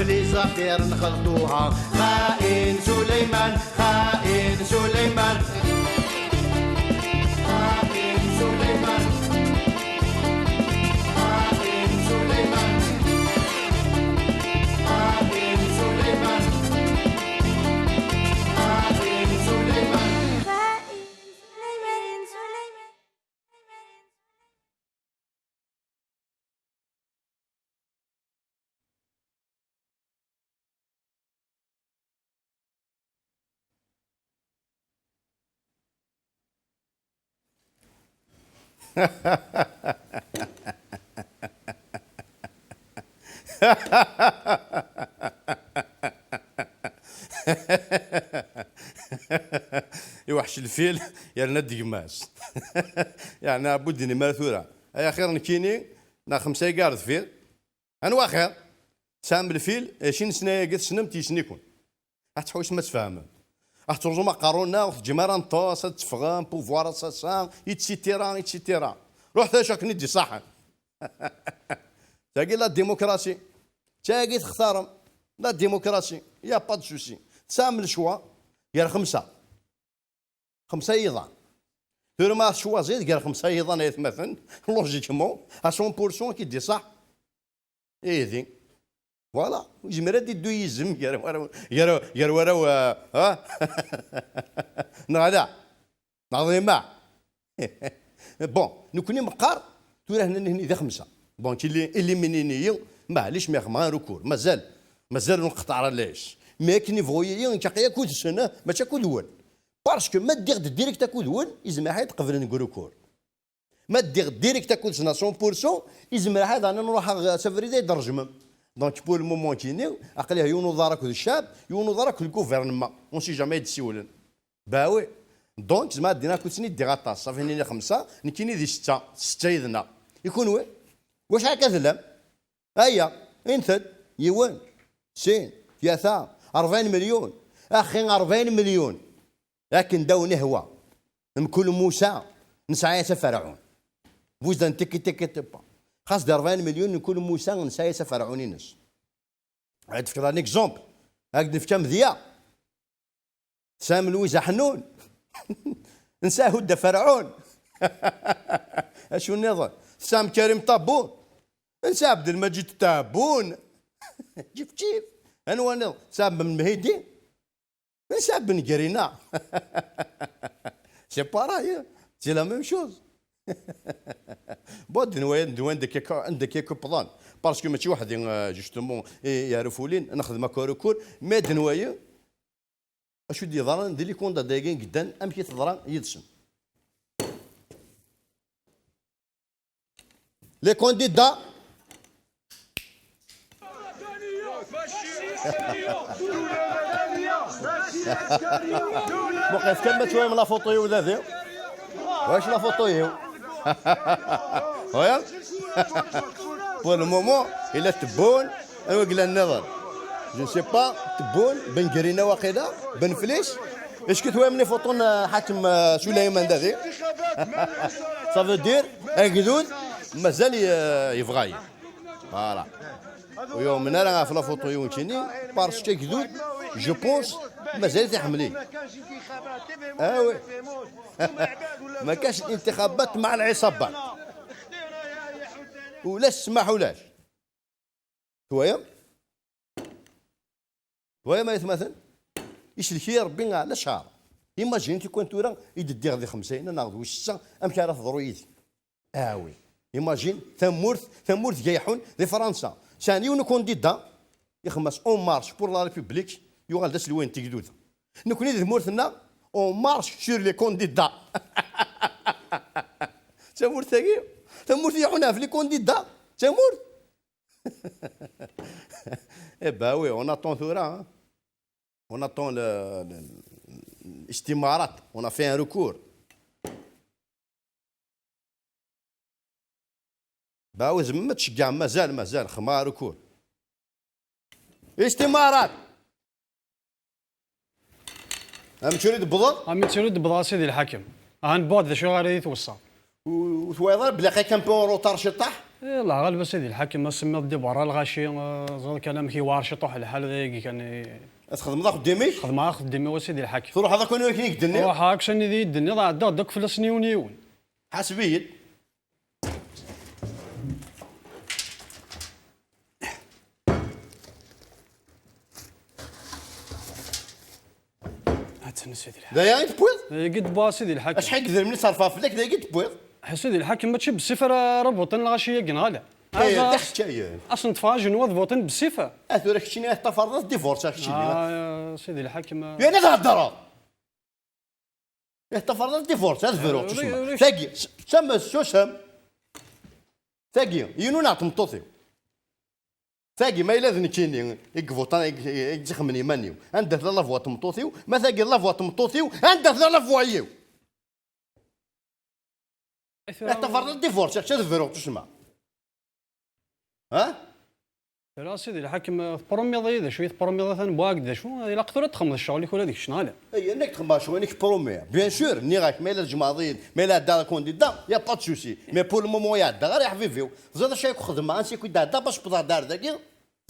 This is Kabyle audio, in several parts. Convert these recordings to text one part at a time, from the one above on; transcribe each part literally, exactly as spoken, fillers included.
Les affaires nxelṭuha. Xain Suleyman, xain Suleyman. Xain Suleyman. Xain Suleyman. Xain Suleyman. Xain Suleyman. Iweḥc lfil, yerna-d gma-s. Yeɛni, abud-nni mara tura. Ay axir nekkini, neɣ xemsa i gar deffir. Anwa axir? Tesɛam lfil, ɛecrin sna-agi tessnem-t, yessen-iken. Ad tḥewsem ad tfehmem. Ad tettruẓum aqerru-nneɣ, ur teǧǧim ara neṭṭes, ad teffɣem, pouvoir ass-a, et cetera, et cetera. Ruḥet acu akken i d-iṣaḥen. Tagi la démocratie. Tagi textarem. La démocratie. Y a pas de souci. Tesɛam le choix. Gar xemsa. Xemsa yiḍan. Tura ma tcwaziḍ gar xemsa yiḍan ay atmaten, logiquement, à cent pour cent ad k-id-iṣaḥ. Ihi. Voilà. Yezmer ad iddu yizem gar waraw, gar, gar waraw, ah, ah? Neɣ ala? Neɣ d imaɛ? Bon, nekkni meqqar, tura hna nehni d xemsa. Donc, ili, éliminini-yi, maɛlic, mi xemɣan rukur. Mazal, mazal ur nqeṭṭeɛ ara lɛic. Mi akken ibɣu-yi, nekk aql-i akk d-sen, mačči akk d-wen. Parce que ma ddiɣ-d direct akk d-wen, izmer ḥayd qeblen deg rukur. Ma ddiɣ direct akk d-sen à cent pour cent, izmer ḥayd daɣen nruḥ s abrid ay d-rejmem. Donc, pour le moment kini, aql-i yiwen uḍar akk d ccab, yiwen uḍar akk d le gouvernement. On sait jamais ay d-siwlen. Bah oui. Donc, zma ad dinaɣ akk-sen i ddiɣ aṭas. Safi nini xemsa, nekkini di setta, setta yid-neɣ. I kunwi? Wacu akka tellam? Aya, inted, yiwen, sin, tlata, rebɛin milyun. Axi rebɛin milyun. Akken d awen ihwa. Mkul Musa, nesɛa-yas aferɛun. Buzdan tiki tiki tipa. Xas d rebɛin milyun, mkul Musa, nesɛa-yas aferɛun-ines. Ad d-fkeḍ un exemple. Ad d-nefk amedya. Tesɛam Lwiza Ḥennun. Nesɛa Hudda Ferɛun. Acu nniḍen? Tesɛam Karim Tabun. Nesɛa Abdelmajid Tabun. Ǧif ǧif. Anwa nniḍen? Tesɛam Ben Mhidi. Nesɛa Ben Grina. C'est pareil, hein. C'est la même chose. Bon, d nwayen, d nwayen anda akka, anda akka i k-wwḍen. Parce que mačči weḥd-i, euh, justement, i, i ar ufulin, nexdem akk arukur, mais d nwayen, acu d-yeḍran di les candidats-agi i yeddan, amek i teḍra yid-sen. Les candidats. Bon, est-ce que ma twayem la photo-iw dadi? Wacu la photo-iw? Regarde. Pour le moment, il est bon. Anwa yellan nniḍen? Je ne sais pas. Tebboun, Ben Grina waqila, Ben Flis. Est-ce que twayem les photos n, euh, Ḥakem, euh, Suleyman dadi? Ça veut dire, agdud, mazal, euh, yebɣa-yi. Voilà. Ur yumin ara ɣef la photo-iw nekkini, parce que agdud, je pense, mazal-it iḥemmel-iyi. Ah oui. Ma كانش الانتخابات مع العصابات. Ulac ssmaḥ ulac. Twayem? Twayem ay atmaten? Isellek-iyi Rebbi ɛla cceṛ. Imagine tikwal tura i d-ddiɣ di xemsa-ina neɣ d wis setta, amek ara teḍru yid-i? Ah oui. Imagine tamurt, tamurt ga iḥun di Fransa. Sɛan yiwen ukandida, ixemmas En Marche pour la République, yuɣal d aselway n tegduda. Nekni di tmurt-nneɣ, En Marche sur les candidats. Tamurt-agi, tamurt i iḥun ɣef les candidats. Tamurt. Eh ben oui, on attend tura, hein. On attend le, le, l'Istimarat. On a fait un recours. Bah oui, zemma tceggɛem, mazal, mazal, xemɣa recours. Istimarat. Amek tura i d-tewwḍeḍ? Amek tura i d-tewwḍeḍ a Sidi Lḥakem? Aha, newweḍ d acu ara yi-tweṣṣaḍ? Ur twayeḍ ara belli aql-ik un peu en retard ciṭṭaḥ? Yella ɣaleb a sidi lḥakem, asemmiḍ di berra lɣaci, eh, ẓer kan amek yewɛer ciṭuḥ lḥal dayagi kan, eh. Ad txedmeḍ axeddim-ik? Xedmeɣ axeddim-iw a sidi lḥakem. Truḥeḍ akk anwa akken i k-d-nniɣ? Ruḥeɣ akk s anida i d-tenniḍ, ɛeddaɣ-d akk fell-asen yiwen yiwen. Ḥaseb-iyi-d. Atan a sidi lḥakem. D aya i tewwiḍ? Dayagi d-wwiɣ a sidi lḥakem. Acḥal n yedrimen i ṣerfeɣ fell-ak, dayagi i d-tewwiḍ? A sidi lḥakem, mačči bessif ara, ara buṭin lɣaci-agi, neɣ ala? Aya d aḥekkayen. Ad sen-ṭṭfeɣ ajenwi ad buṭin bessif. A tura keččini ad tafreḍ ad divorceɣ keččini. Ah, sidi lḥakem. Yerna theddreḍ! Ih, tafreḍ ad divorce, ad bruɣ tusma. Ulac. Tagi, s-, susem, susem. Tagi, inu neɣ tmeṭṭut-iw? Tagi, ma yella d nekkini i ibuṭan, i i, i ixemmen iman-iw, anda tella la voix n tmeṭṭut-iw? Ma tagi d la voix n tmeṭṭut-iw, anda tella la voix-iw? Ih, tafreḍ ad divorce, ad bruɣ tusma. Ha? Tura a sidi lḥakem, tpromiḍ-iyi d acu i tpromiḍ a tanbuɛak d acu? Ilaq tura ad txedmeḍ ccɣel-ik ula d kečč, neɣ ala? Ay, nekk txedmeɣ ccɣel-ik promi. Bien sûr, nniɣ-ak, ma yella tjemɛeḍ-iyi-d, ma yella ɛeddaɣ la candidat, y a pas de souci. Mais pour le moment, ur ɛeddaɣ ara, ya ḥbibi-w. Teẓriḍ acu ay k-xedmeɣ, ansi i k-id-ɛeddaɣ, bac wwḍeɣ-d ar dagi?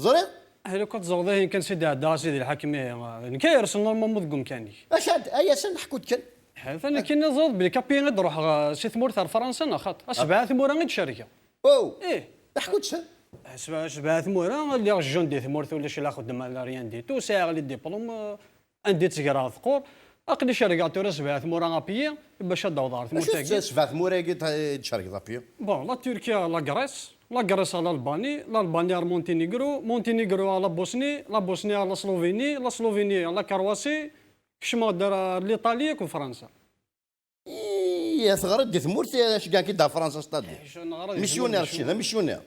Teẓriḍ? Aḥil akk ad teẓreḍ ihi kan sidi ɛeddaɣ a sidi lḥakem, ihi, nekk ay yersen normalement deg umkan-ik. Acu ad, ay asen ḥku-d kan. Atan nekkini teẓriḍ belli kapi i d-ruḥeɣ, eh, si tmurt ar Fransa, neɣ xaṭ? A sebɛa tmura i d-cerkeɣ. Oh! Ih. Ḥku-d kan. Sebɛa, sebɛa tmura, lliɣ jeune di tmurt, ulac la xeddma, la rien du tout, sɛiɣ les diplômes, eh, anda i ttgreɣ teqqur. Aql-i cerkeɣ tura sebɛa tmura à pied, bac ad d-awḍeɣ ar tmurt-agi. Acu sebɛa tmura-agi i d-tcerkeḍ à pied? Bon, la Turquie, la Grèce, la Grèce à l'Albanie, l'Albanie à Monténégro, Monténégro à la Bosnie, la Bosnie à la Slovénie, la Slovénie à la Croatie, kecmeɣ-d ar, ar l'Italie akked Fransa. Ih, teɣriḍ di tmurt, acu kan ki d Fransa, c'est-à-dire. Acu neɣra di tmurt, missionnaire, kečč d amissionnaire.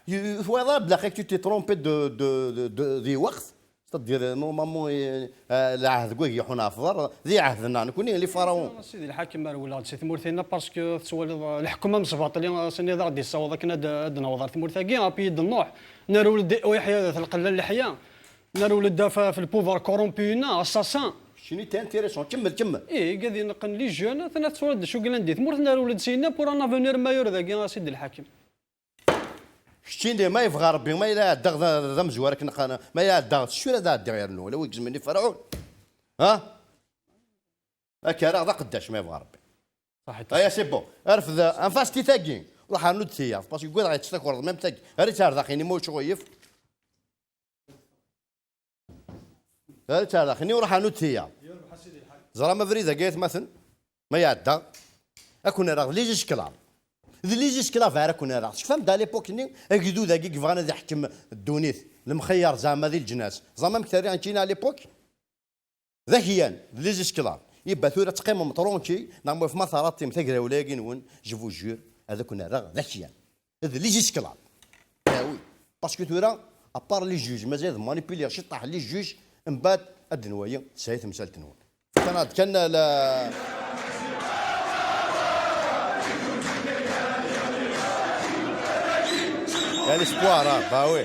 Twayeḍ ara belli tu t'es trompé de, de, de, de, di lweqt. C'est-à-dire, normalement, eh, eh, lɛehd deg wagi iḥun ɣef ḍar, d iɛehden-a, nekni, les pharaons. A sidi lḥakem, rewleɣ-d si tmurt-inna, parce que tettwaliḍ, eh, leḥkem amesbaṭli, eh, sani ad aɣ-d-yessaweḍ akken ad, ad naweḍ ar tmurt-agi, à pied de Nuḥ. Nerwel-d i uyeḥya, d lqella n leḥya. Nerwel-d ɣef, ɣef le pouvoir corrompu-inna, assassin. Keččini, t'es intéressant. Kemmel, kemmel. Ih, igad ineqqen les jeunes, atan ad tettwaliḍ d acu yellan di tmurt, nerwel-d syin pour un avenir meilleur dagi, a sidi lḥakem. Keččini, ma yebɣa Rebbi, ma yella ɛeddaɣ d, d amezwar akken qqaren, ma yella ɛeddaɣ d ssura ad ɛeddiɣ yernu, la wi gezmen i Ferɛun. Ha? Akka ara d aqeddac, ma yebɣa Rebbi. Saḥit. Aya, c'est bon. Rfed, anfas ti tagi. Ruḥ rnu-d tiyaḍ, parce que gwiḍ ɣa yettak urḍ, même tagi. Rri-tt ar daxini, ma ulac uɣyif. Rri-tt ar daxini, ruḥ rnu-d tiyaḍ. Ẓram abrid-agi, ay atmaten. Ma iɛedda, ad ken-rreɣ d les esclaves. D les esclaves ara ken-rreɣ. Tecfam-d à l'époque-nni, agdud-agi yebɣan ad iḥkem ddunit, lemxeyyer zeɛma di leǧnas. Ẓram amek terri nekkini à l'époque? D akyan, d les esclaves. Yebba tura teqqimem tranquille, neɣ ma ma terraḍ-t-im tagrawla-agi-nwen, je vous jure, ad ken-rreɣ d akyan. D les esclaves. Ah oui. Parce que tura, à part les juges, mazal ad manipuliɣ ciṭṭaḥ les juges, mbaɛd ad nwali tesɛi temsalt-nwen. Fkan-aɣ-d kan la... Il y a l'espoir, hein, bah oui.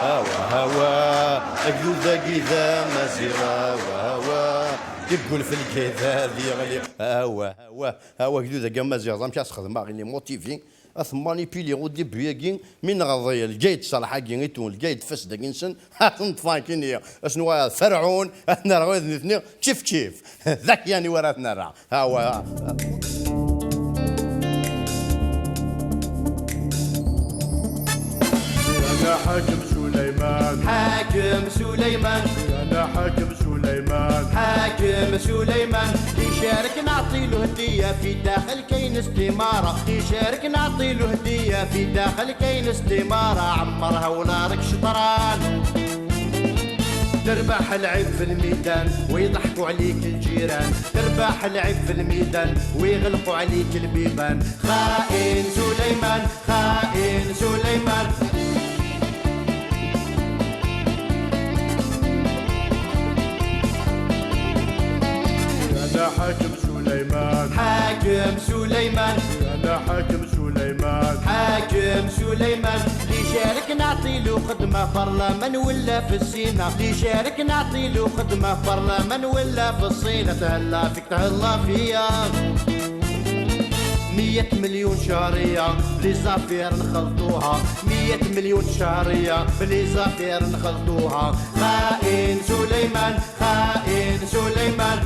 Hawa, hawa, agdud-agi d amaziɣ, hawa, hawa, yeggul f lgida ad yeɣli. Hawa, hawa, hawa, agdud-agi amaziɣ, amek as-xedmeɣ, il est motivé, ad t-manipuliɣ au début-agi, mi neɣḍi lgayed ṣṣaleḥ-agi i tun, lgayed fas-d-agi-nsen, ad ten-ṭṭfeɣ akkin-nni, ad sen-uɣaleɣ d Ferɛun, ad nerɣ id nitni, kif kif, d akyan-iw ara ten-rreɣ. Hawa. Ana Ḥakem Suleyman. Ḥakem Suleyman. Ana Ḥakem Suleyman. Ḥakem Suleyman. Icerken Ɛṭil Uhdiya fi daxel kayen istimara. Icerken Ɛṭil Uhdiya fi daxel kayen istimara. Ɛemmer hawla rek cṭran. تربح العيب في الميدان ويضحكوا عليك الجيران، تربح العيب في الميدان ويغلقوا عليك البيبان. خائن سليمان، خائن سليمان. أنا حاكم سليمان، حاكم سليمان. أنا حاكم سليمان، حاكم سليمان. اللي شارك نعطي له خدمة، برلمان ولا في السينما. اللي شارك نعطي له خدمة، برلمان ولا في السينما. تهلا فيك، تهلا فيا. مية مليون شهرية، بلي زافير نخلطوها. مية مليون شهرية، بلي زافير نخلطوها. خائن سليمان، خائن سليمان.